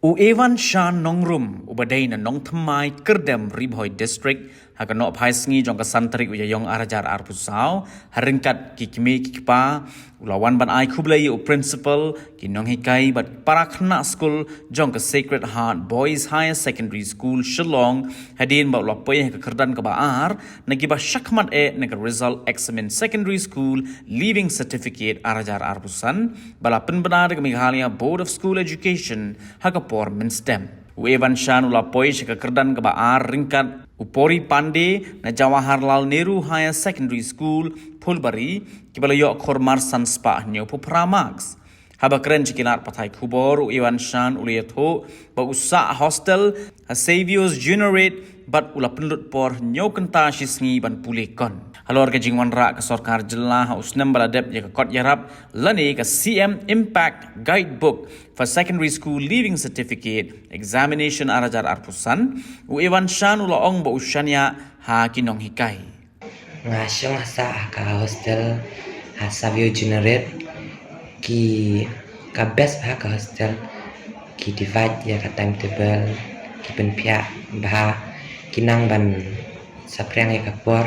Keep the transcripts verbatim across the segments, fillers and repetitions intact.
U Evan Shan Nongrum, uba dei na Nongthymmai Kyrdem, Ri Bhoi District, ha ka nohphai sngi jong ka san tarik u Ïaïong ar hajar arphew saw, ha ryngkat ki kmie ki kpa, u la wan ban ai khublei ïa u principal, ki nonghikai bad para khynnah skul jong ka Sacred Heart Boys Higher Secondary School Shillong, hadien ba u la poi ha ka kyrdan kaba ar na kiba shakhmat eh na ka Result Examen Secondary School Leaving Certificate ar hajar arphew san, ba la pynbna da ka Meghalaya Board of School Education ha ka por mynstep. U Evan Shan u la poi sha ka kyrdan kaba ar ryngkat u Pori Pandey na Jawaharlal Nehru Higher Secondary School, Phulbari, kiba la ïoh khor mar san spah hynñiewphew phra marks. Haba kren sha ki lad pathai khubor, u Evan Shan u la ïathuh ba u sah hostel ha Saviour's Juniorate bad u la pynlut por hynñiew kynta shi sngi ban pule kot. Halor ka jingwanrah ka sorkar jylla ha u snem ba la dep ïa ka kot ïarap lane ka C M Impact Guidebook for Secondary School Leaving Certificate Examination ar hajar arphew san, u Evan Shan u la ong ba u shaniah ha ki nonghikai. Nga shong ha sah ha ka hostel ha Savio Juniorate, ki ka best bha ka hostel, ki divide ïa ka timetable, ki pynphiah bha, ki nang ban saphriang ïa ka por.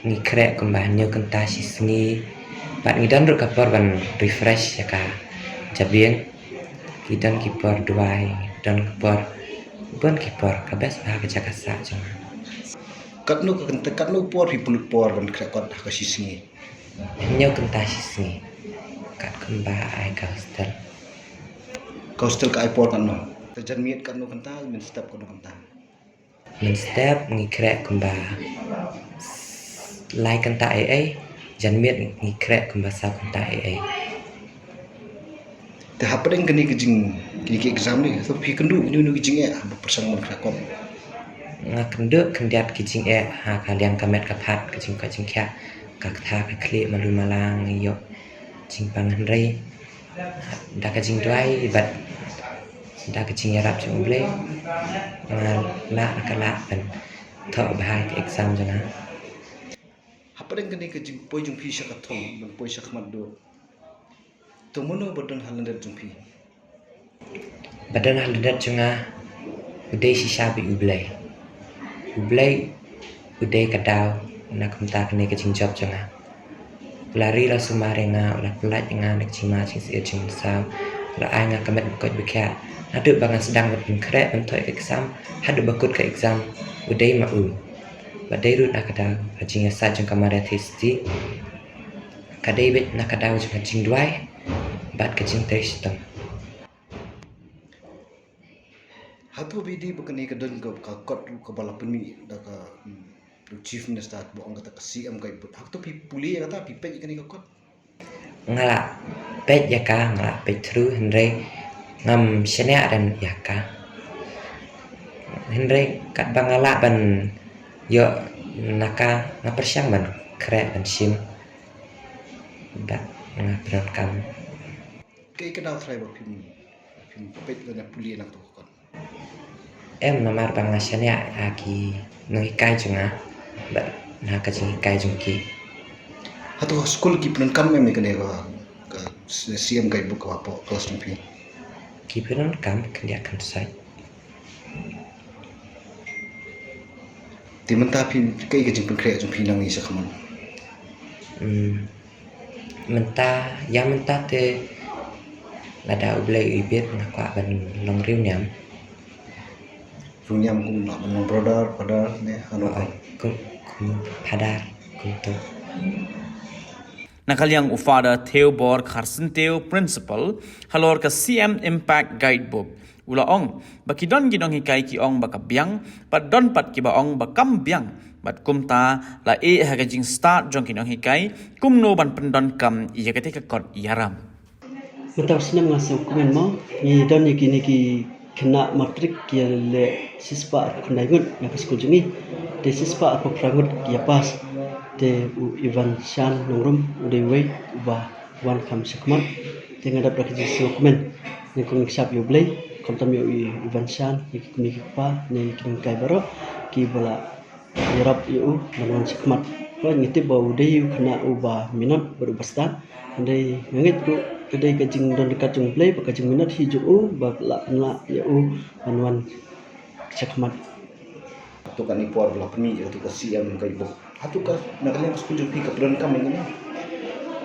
Ngi khreh kumba hynñiew kynta shi sngi, bad ngi don ruh ka por ban refresh ïa ka jabieng. Ki don ki por duwai, don ki por, bun ki por, ka best bha ka jaka sah jong nga. Katno ka kynta, katno por phi pynlut por ban khreh kot ha ka shi sngi? Hynñiew kynta shi sngi. Kat kumba ai ka hostel. Ka hostel ka ai por katno? Te janmiet katno kynta, mynstep katno kynta? Mynstep ngi khreh kumba lai kynta ei ei, janmiet ngi khreh kumba saw kynta ei ei. Te hapdeng kane ka jing, kine ki exam ne, to phi kynduh ino ino ki jingeh haba pyrshang ban khreh kot? Nga kynduh khyndiat ki jingeh ha ka liang ka met ka phad, ka jingkoit jingkhiah, ka ktha ka khlieh, malu malang, ïoh jingpang, hynrei da ka jingduwai bad da ka jingïarap jong U Blei, nga lah, nga lah ban thoh bha ïa ka exam jong nga. Hapdeng kane ka jingpoi jong phi sha ka thong, ban poi sha khmat duh, to mano ba don ha lyndet jong phi? Ba don ha lyndet jong nga u dei shisha beit U Blei. U Blei u dei ka daw na ka bynta kane ka jingjop jong nga. U la ri la sumar ïa nga, u la pyllait ïa nga na ka jingma jingsyier jingmynsaw, u la ai nga ka met ba koit ba khiah. Naduh ba ngan sdang ban pynkhreh ban thoh ïa ka exam haduh ba kut ka exam, u dei ma u. Bad dei ruh na ka daw ka jingïasaid jong ka Maria Theisotti, ka dei beit na ka daw jong ka jingduwai bad ka jingtrei shitom. Hato phi dei ba kane ka don ka, ka kot ruh kaba la pynmih da ka, hmm, u Chief Minister ba ong kata ka C M Guidebook. Hato phi pule ïa kata, phi peit ïa kane ka kot? Nga la peit ïa ka, nga la peit through, hynrei ngam shaniah ïa ka. Hynrei katba nga lah ban ïoh na ka, nga pyrshang ban khreh ban shim. Bad nga pyndonkam. Kaei ka daw trai ba phim, phim peit lane pule na kato ka kot? Em, namar ba nga shaniah ha ki nonghikai jong nga bad na ka jinghikai jong ki. Hato ha skul ki pyndonkam em ïa kane ka, ka C M Guidebook hapoh klas jong phi? Ki pyndonkam khyndiat khynsoit. Te mynta phi, kaei ka jingpynkhreh jong phi nangne shakhmat? Hmm. Mynta, ïa mynta te lada U Blei u ibit nga kwah ban long riewniam. Riewniam kum lah ban long brother, father ne, ano? Oh, kum, kum father, kumto. Na ka liang u Father Theobor Kharsyntiew, Principal, halor ka C M Impact Guidebook, u la ong ba ki don ki nonghikai ki ong ba ka biang, bad don pat kiba ong ba kam biang, bad kumta la ïeh ha ka jingstad jong ki nonghikai kumno ban pyndonkam ïa katei ka kot ïarap. Mynta u snem nga sngewkmen mo, ngi don ïa kine ki khynnah matrik ki ïaleh shispah arphew khyndai ngut na ka skul jong ngi. Te shispah arphew phra ngut ki ïa pass. Te u Evan Shan Nongrum u dei uwei uba wan kham shakhmat. Te nga dap da ka jingsngewkmen. Nyngkong ngin kyrpad ïa U Blei, khamtam ïa u Evan Shan, ïa ki kmie ki kpa, ne ïa ki nonghikai baroh kiba la ïarap ïa u ban wan shakhmat. Ngi tip ba u dei u khynnah uba minot bad uba stad. Hynrei nga ngeit ruh ka dei ka jingdon ryngkat jong U Blei bad ka jingminot hi jong u ba la pynlah ïa u ban wan shakhmat. Hato kane por ba la pynmih ïa kato ka C M Guidebook, hato ka, na ka liang ka skul jong phi ka pyndonkam ïa kane?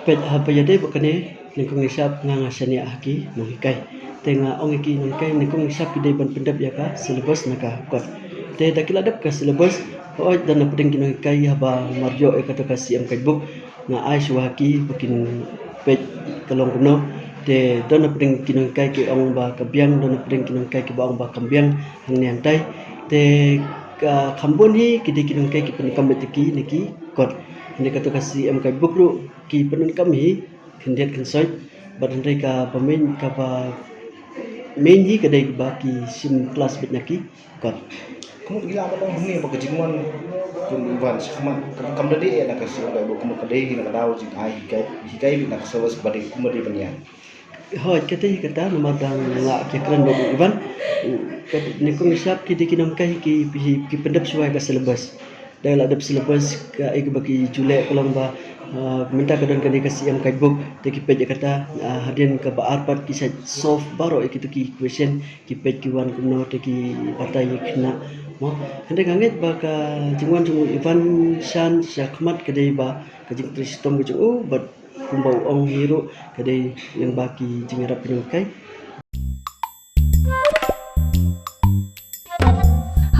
Peit, haba ïadei bad kane, nyngkong nyngkong shuh nga, nga shaniah ha ki nonghikai. Te nga ong ïa ki nonghikai, nyngkong nyngkong shuh ki dei ban pyndep ïa ka syllabus na ka kot. Te da ki la dep ka syllabus, hooid, don napdeng ki nonghikai haba mar ïoh ïa kato ka C M Guidebook, nga ai shuwa ha ki ba kin peit ka long kumno. Te don napdeng ki nonghikai ki ong ba ka biang, don napdeng ki nonghikai kiba ong ba kam biang hangne hangtai. Te ka kham bun hi ki dei ki nonghikai ki pyndonkam beit ïa ki na ki kot. Hynrei kato ka C M Guidebook ruh ki pyndonkam hi khyndiat khynsoit. Bad hynrei kaba main, kaba main hi ka dei ba ki shim klas beit na ki kot. Kumno ngi lah ban ong hangne ba ka jingwan jong u Ivan shakhmat ka, kam da dei na ka C M Guidebook, kumno ka dei na ka daw jingai hikai, hikai beit na ka syllabus ba dei kumba dei ban ïa. Hooid, kata hi kata, namar dang lah ki kren bad u Ivan. U, ka, nyngkong shuh ki dei ki nonghikai ki, ki, ki pyndep shuwa ïa ka syllabus. Da la dep syllabus, kaei kaba ki ju leh ka long ba, ah, mynta ka don kane ka C M Guidebook, te ki peit ïa kata, ah, hadien kaba ar pat ki sa solve baroh ïa kito ki question, ki peit ki wan kumno, te ki batai ïa ki khynnah. Mo, hynrei nga ngeit ba ka jingwan jong u Ivan Shan shakhmat ka dei ba ka jingtrei shitom ka jong u, bad kumba u ong hi ruh ka dei lyngba ki jingïarap ki nonghikai.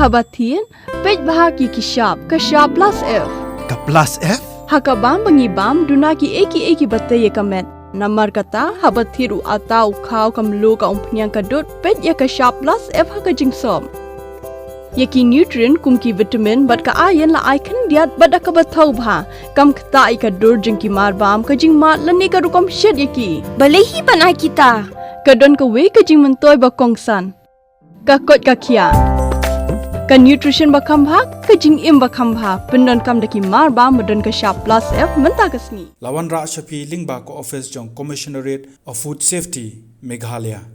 Haba thied, peit bha ki ki shap, ka shap plus F. Ka plus F? Ha ka bam ba ngi bam, duna kiei kiei kiba tei ïa ka met. Namar kata, haba thied u atta, u khaw, ka mluh, ka umphniang, ka dud, peit ïa ka shap plus F ha ka jingsop. Ïa ki nutrient kum ki vitamin bad ka iron la ai khyndiat bad da kaba thew bha. Kam ktah ïa ka dur jong ki mar bam, ka jingmad lane ka rukom shet ïa ki. Balei hi ban ai kita? Ka don kawei ka jingmyntoi ba kongsan. Ka koit ka khiah. Ka nutrition ba kham bha, ka jingim ba kham bha. Pyndonkam da ki mar bam ba don ka shap plus F mynta ka sngi. La wanrah sha phi lyngba ka office jong Commissionerate of Food Safety, Meghalaya.